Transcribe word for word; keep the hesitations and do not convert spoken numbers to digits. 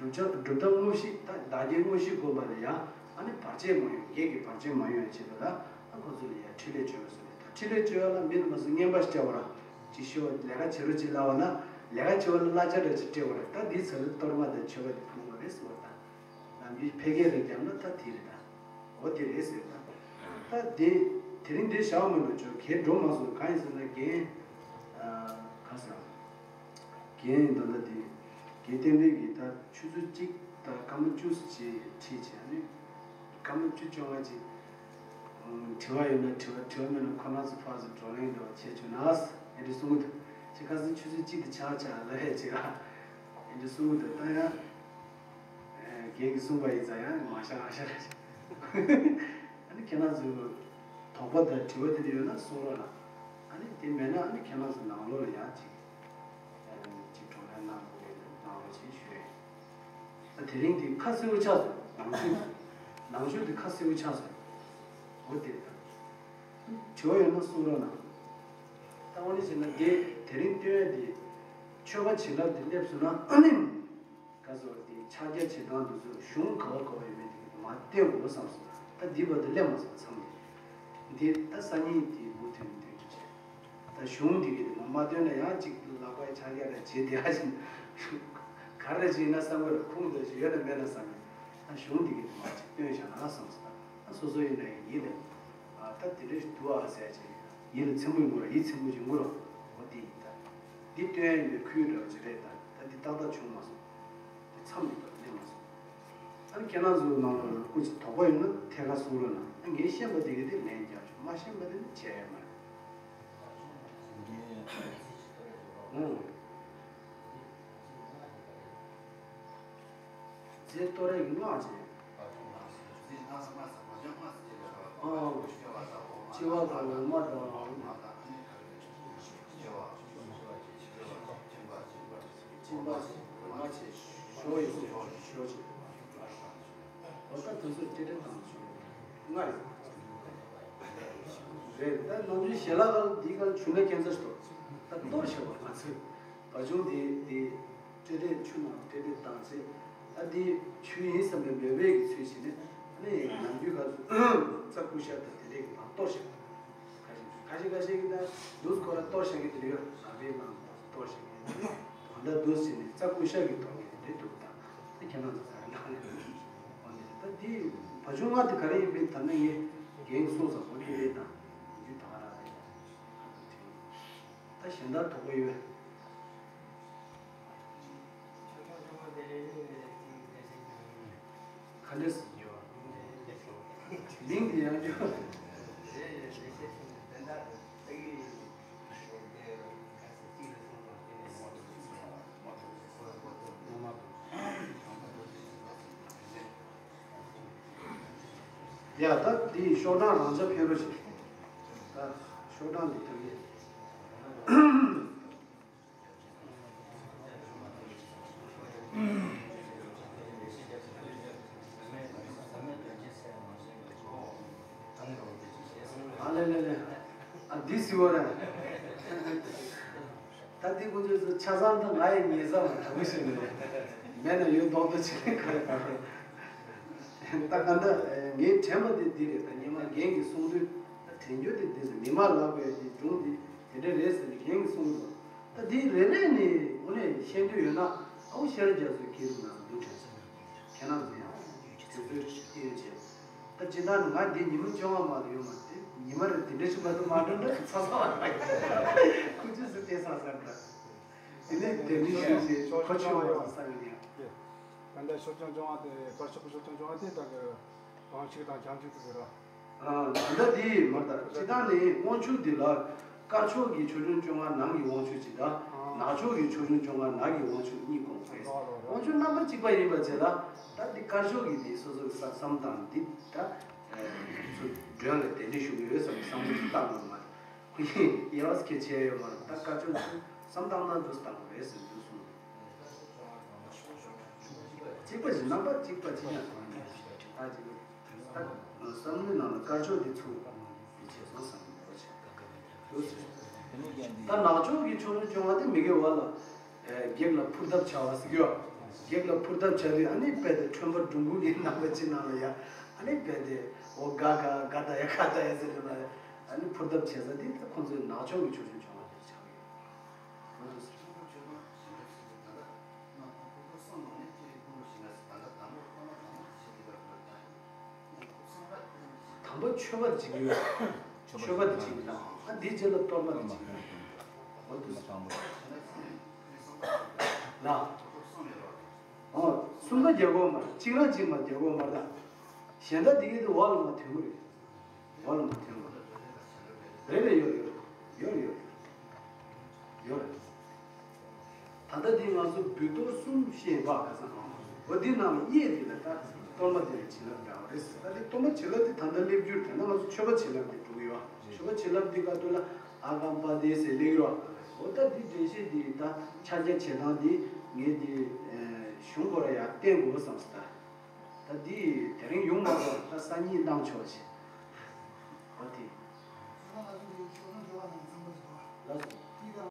སྒྲུབ་བྱ་སྒྲུབ་ཐབས་དངོས་གཞི་ད་བདག་བསྐྱེད་དངོས་གཞི་བསྒོམ་པ་ལ་ཡང་ཨ་ནི་བར་ཆད་མ་ཡོང་། བགེགས་ཀྱི་བར་ཆད་མ་ཡོང་བའི་ཆེད་དུ་ལ་ཨ་ཁོ་ཚོ་ལ་ཡང་ཕྲིན་ལས་བཅོལ་བ་ཟེར་ནས། ད་ཕྲིན་ལས་བཅོལ་བ་ལ་མི་ལ་མ་ཟད་བསྙེན་པ་ཞིག་བྱ་བ་ར། ཅིག་ཤི་བ་ལས་ཀ་བྱེད་རོགས་ཅིག་ལབ་པ་ན་ལས་ཀ་བྱེད་པ་ལ་གླ་ཆ་འདྲ་ཅིག་སྤྲད་པ་རེད། ད་འདི་ཚོ་ལ་གཏོར་མ་དང་མཆོད་པ་དེ་ཕུལ་བ་རེད་ཟེར་བ་དང་། ནམ་རྒྱུན་ཕལ་སྐད་རེ་བརྒྱབ་ན་ད་དེ་རེད་ད། འོ་དེ་རེད་ཟེར་ད། ད་དེ་དེ་རིང་འདིར་བཞག་མི་འགྲོ་ཆོག་གས་འགྲོ་མ་སོང་། གང་ཡིན་ཟེར་ན་རྒན་ཨ་ག་ཟེར་རྒན་ད་ལྟ་དེ་རྒན་བསྟན་འཕེལ་གྱིས་ད་ཆུ་ཚོད་གཅིག་དང་སྐར་མ་བཅུ་ཙམ་ཅིག་ཁྲིད་བྱས་ནས་སྐར་མ་བཅུ་བཅོ་ལྔ་ཅིག་དྲི་བ་ཡོད་ན་དྲི་བ། དྲི་བ་མེད་ན་ཁོ་རང་ཚོ་ཕར་ཚུར་བགྲོ་གླེང་འདྲ་བ་བྱས་བྱུང་ན་ཨེ་འདྲ་གསུང་གི་འདུག་ཅེས། ཁ་སང་ཆུ་ཚོད་གཅིག་དང་ཕྱག་ཕྱག་ལབ་ཡས་ཅིག་ཨ་ཨེ་འདྲ་གསུང་གི་འདུག་ད་ཡང་རྒན་གྱིས་གསུངས་པ་ཡིན་ཙང་ཡང་མ་བཞག་ཨ་ཤ་ར་ཤ། ཨ་ནི་ཁྱེད་རང་ཚོས་དོགས་པ་དང་དྲི་བ་དེ་འདྲ་ཡོད་ན་གསུང་རོགས་གནང་། ཨ་ནི་དེ་མེད་ན་ཨ་ནི་ཁྱེད་རང་ཚོ་ནང་ལོགས་ལ་ཡང་ཅིག་ཅིག་བགྲོ་གླེང་གནང་དགོས་ཡོད་ན་གནང་རོགས་ཞེས་ཞུ་ཡ་ཡིན། ད་དེ་རིང་འདི་ཁ་གསལ་པོ་ཆགས་སོང་། ནང་ཆོས་ནང་ཆོས་འདི་ཁ་གསལ་པོ་ཆགས་སོང་། འོ་དེ་རེད། ད་དྲི་བ་ཡོད་ན་གསུང་རོགས་གནང་། ད་འོ་ནི་བྱས་ན་དེ་དེ་རིང་སྟོན་ཡ་འདི་མཆོད་པ་བྱིན་རླབས་འདི་སླེབས་སོང་ན་ཨ་ནི། ག་ཟེར་བ་དེ་ཕྱག་རྒྱ་བྱེད་སྟངས་འདི་ཚོ་གཞུང་ག་བ་ག་བ་ཡོད་མེད་དེ་གི་མ་བལྟས་དགོས་བསམ་སོང་། ད་འདི་བར་དུ་སླེབས་མ་སོང་མཚམས་དེ། འདི་ད་སང་ཉིན་དེ་མུ་མཐུད་ནས་སྟོན་རྒྱུ་བྱས། ད་གཞུང་འདི་གི་དེ་མ་མ་བཏོན་ན་ཡང་ཅིག་ལག་པའི་ཕྱག་རྒྱ་རེ་བྱེད་བསྡད་ཡ་ཞིག་ག་རེ་བྱེད་ཡིན་ན་བསམ་གི་རེད། ཁུངས་འདྲ་ཞིག་ཡོད་ན་མེད་ན་བསམ་གི། ད་གཞུང་འདི་གི་དེ་མ་ཅིག་བཏོན་བཞག་ན་བསམ་སོང་། ད་སོ་སོ་ཡིན་ན་ཡང་ཡིད་ལ་ད་དེ་འདྲ་ཞིག་འདུག་ཨ་ཟེར་ཅིག་ཡིད་ལ་ཚིམ་པོ་ཡོང་གི་རེད། ཡིད་ཚིམ་པོ་ཡོང་གི་རེད། འོ་དེ་ཡིན་ད། འདི་སྟོན་ཡ་ཡིན་པའི་ཁུལ་འདྲ་བ་ཅིག་རེད་ད། ད་འདི་ཏག་ཏག་བྱུང་མ་སོང་། འདི་མཚམས་འདི་ལྟར་སླེབས་མ་སོང་། ཨ་ནི་ཁྱེད་རང་ཚོའི་ནང་ལ་སྐུ་མཁྱེན་དོགས་པ་ཡོད་ན་ཐད་ཀར་གསུང་རོགས་གནང་། ཨ་ངས་ཤེས་པ་དེ་ག་དེ་ལན་རྒྱག་ཆོག་མ་ཤེས་པ་དེ་ནི་བྱས་ཡ་མ་རེད། ཨོ། རྫས་གཏོར་ཡ་གི་སྔགས་བྱས། ཨོ། ལྕི་བ་དང་འོ་མ་དང་། གཅིན་པ་ཞིག་འོ་མ་ཞིག་ཞོ་ཡོད་ཞོ་ཞིག་འོ་ད་དེ་ཚོ་ཏྲེ་ཏྲེ་བཏང་ཞོ་ལྔ་ཡོད་རེད། ད་ནམ་རྒྱུན་ཞལ་ལག་གང་འདི་གང་བྱུང་ན་ཁྱད་མཚར་ཞིག་འདུག་ད་གཏོར་བྱེད་པ་ང་ཚོས་བ་ཆུང་འདི་འདི་ཏྲེ་ཏྲེ་ཆུ་ནང་ཏྲེ་ཏྲེ་བཏང་ཚེ་ད་འདི་ཆུ་ཡིན་བསམ་པའི་མོས་པའི་གི་ཚུལ་བྱས་ནས་ཨ་ནི་ནམ་རྒྱུན་ག་ཚོད་རྩྭ་ཀུ་ཤ་དང་དེ་འདྲས་གི་བང་གཏོར་བྱེད་པ། ཁ་ཤས་ཁ་ཤས་ཁ་ཤས་ཀྱིས་ད་འདུག་ཁོ་ར་གཏོར་བཞག་གི་དེ་ཡོད། ལག་པའི་ནང་གཏོར་བཞག་གི་དེ་ད་འདུག་ཟེར་ནས་རྩྭ་ཀུ་ཤ་གི་ཐོག་ནས་དེ་འདྲས་འདུག་ད་ད་ཁྱེད་རང་ཚོ་ག་རེ་གནང་ནས་འོ་ནས་ད་དེ་བ་ཆུང་ང་དེ་ག་རེ་ཡིན་པས་ད་ནི་ངས་རྒན་གསུངས་ཙང་འོ་དེ་རེད་ད་རྒྱུ་ད་ག་ར་རེད། ད་གཞན་དག་དོགས་པ་ཡོད། ག་འདྲས་སུ་འགྱུར། མིང་དེ་ཡང་འགྱུར། ཡ་ད་འདི་ཤོག་གྲངས་རང་འཇགས་འཕེན་རོགས་བྱེད། ད་ཤོག་གྲངས་འདི་ཐོན་གི། ཨ་ལེ་ལེ་ལེ། ཨ་འདི་ཟི་བ་རེད། ད་འདི་ཁོ་ཚོས་ཆ་ཚང་ད་ང་ཡི་ཉེ་ས་ལ་དྲག་པོ་ཞིག་མེད་མེད་ན་ཡོད་མདོག་མདོག་བྱེད་ཀྱི་ཁ་ཡོད་པ་རེད། ད་ག་འདྲ་ངའི་དྲན་པ་དེ་འདི་རེད། ད་སྔོན་མ་རྒན་གྱིས་གསུང་དུས་ད་དྲན་རྒྱུ་དེ་འདི་ཟེར། མི་མ་ལབ་པའི་དེ་སྒྲུང་འདི་དེ་འདྲ་རེད་ཟེར་ནས་རྒན་གྱིས་གསུང་འདུག་ད་འདི་རེ་རེ་ནས་དངོས་གནས་ཤེས་འདོད་ཡོད་ན་ཨའུ་ཤེར་རྒྱ་མཚོའི་སྐྱིད་སྡུག་ནང་འདུག་དྲན་སོང་། ཁྱེད་རང་ཚོ་ཡང་དེ་ཚོའི་སྐྱིད་ཡོད་བྱས། ད་སྤྱིར་བཏང་ནི་ང་འདི་ཉི་མ་བཅོ་ལྔ་མ་གཏོགས་ཡོད་མ་རེད། ཉི་མ་རེ་དེ་འདྲ་ཞིག་མ་གཏོགས་མ་འགྲོ་འདྲ་ཚ་ཚ་བ་རེད། ཁོ་ཚོས་སུ་བལྟས་ས་ས་འདྲ། དེ་ནས་དེ་འདྲ་ཞིག་ཞིག་ཁོ་ཆོས་བ་ས་ས་ཡོད་ཡ། ད་ལྟ་ཤོག་ཅང་བཅོ་ལྔ་དེ་བར་ཤོག་ཤོག་ཅང་བཅོ་ལྔ་དེ་ད་གི་དབང་ཕྱུག་དང་བྱང་ཆུབ་ཀྱི་ཟེར་ར། ད་ལྟ་འདི་མ་ད་སྤྱིར་བཏང་ནི་དབང་ཕྱུག་འདི་ལ། དཀར་ཕྱོགས་ཀྱི་ཆོས་འབྱུང་བཅོ་ལྔ་ནང་གི་དབང་ཕྱུག་གཅིག་དང་། ནག་ཕྱོགས་ཀྱི་ཆོས་འབྱུང་བཅོ་ལྔ་ནང་གི་དབང་ཕྱུག་གཉིས་དགོངས་པས། དབང་ཕྱུག་རྣམ་པ་གཅིག་པ་ཡིན་པ་བྱས་ལ། ད་འདི་དཀར་ཕྱོགས་ཀྱི་འདི་སོ་སོ་གི་ས་བསམ་སྟངས་འདི་ད་ཚུར་མགྲོན་ལ་གདན་འདྲེན་ཞུ་གི་ཡོད་བསམ་བསམ་བློ་བཏང་དགོས་མ་རེད། ཁོ་ཡིས་དབྱེ་བ་ཁྱད་ཆེ་ཡོད་མ་རེད། ད་དཀར་ཕྱོགས་ཚུར་བསམ་སྟངས་ན་འདུག་སྟངས་རེད་ཟེར་འདུག་གསུངས། གཅིག་པ་ཞིག་རྣམ་པ་གཅིག་པ་གཅིག་ཡང་གང་ཡིན་ད་གཅིག་པ། ད་བསམ་བློའི་ནང་ལ་དཀར་ཕྱོགས་འདི་ཚུར་འདི་བྱས་སོང་བསམ་གྱི་འདུག་བྱས། ད་ནག་ཕྱོགས་ཀྱི་ཆོས་འབྱུང་བཅོ་ལྔ་དེ་མི་དགེ་བ་ལ་བགེགས་ལ་ཕུར་གདབ་བྱ་བ་ཟེར་གྱི་ཡོད། བགེགས་ལ་ཕུར་ཐབས་བྱ་དུས་ཨ་ནི་རྦད་དེ་ཁྲོན་པ་འབྲོང་ཁུང་གི་ནང་ལ་ཅི་ནང་ལ་ཡ། ཨ་ནི་རྦད་དེ་འོ་ག་ག་ག་ད་ཡ་ག་ད་ཡ་ཟེར་ནས་ལ་ཡ། ཨ་ནི་ཕུར་ཐབས་བྱེད་ས་འདི་ད་ཁོང་ཚོའི་ནག་ཕྱོགས་ཀྱི་ཆོས་སྐྱོང་ཆོག་པ་དེ་ཆགས་ཡོད། འོ་དེ་དམ་པ་མཆོད་པ་ཅིག་ཡོད། མཆོད་པ་དེ་ཅིག་དང་ཨ་འདིའི་རྗེས་ལ་གཏོར་མ་དེ་ཅིག་དང་། འོ་དེ་ལ། ཨོ། གསུམ་ཀ་རྒྱག་དགོས་མ་རེད། གཅིག་རང་གཅིག་མ་རྒྱག་དགོས་མ་རེད་ད། གཞན་དག་འདི་གའི་དེ་འོག་ལ་མ་ཐོན་གི་རེད། འོག་ལ་མ་ཐོན་གི་རེད། རེད་རེད། ཡོད་རེད། ཡོད་རེད། ཡོད་རེད། ཡོད་རེད། ད་ལྟ་འདི་ང་ཚོ་འབུལ་གཏོར་གསུམ་བཤད་པ་ག་ས་ཨོ་འདི་ནང་ལ་གཡས་འདི་ལ་ད་གཏོར་མ་འདི་ལ་བྱིན་རླབས་འདྲ་བ་རེད་ཟེར། ད་དེ་གཏོར་མ་བྱིན་རླབས་འདི་ད་ལྟ་སླེབས་རྒྱུར་དེ་ན་ང་ཚོ་མཆོད་པ་བྱིན་རླབས་འདི་འགྲོ་གི་ཡོད། མཆོད་པ་བྱིན་རླབས་འདི་ག་དུས་ལ་ཨ་གམ་པ་དེ་ཟེར་སླེབས་ཡོད། འོ་ད་འདི་འགྲེལ་བཤད་འདི་ད་ཕྱག་རྒྱ་བྱེད་སྟངས་འདི་ངས་འདི་གཞུང་སྐོར་ཡ་བསྟན་དགོས་བསམ་སོང་ད། ད་འདི་དེ་རིང་ཡོང་མ་སོང་ད་སང་ཉིན་གནང་ཆོག་ཅེས། འོ་དེ། ལགས་སོ།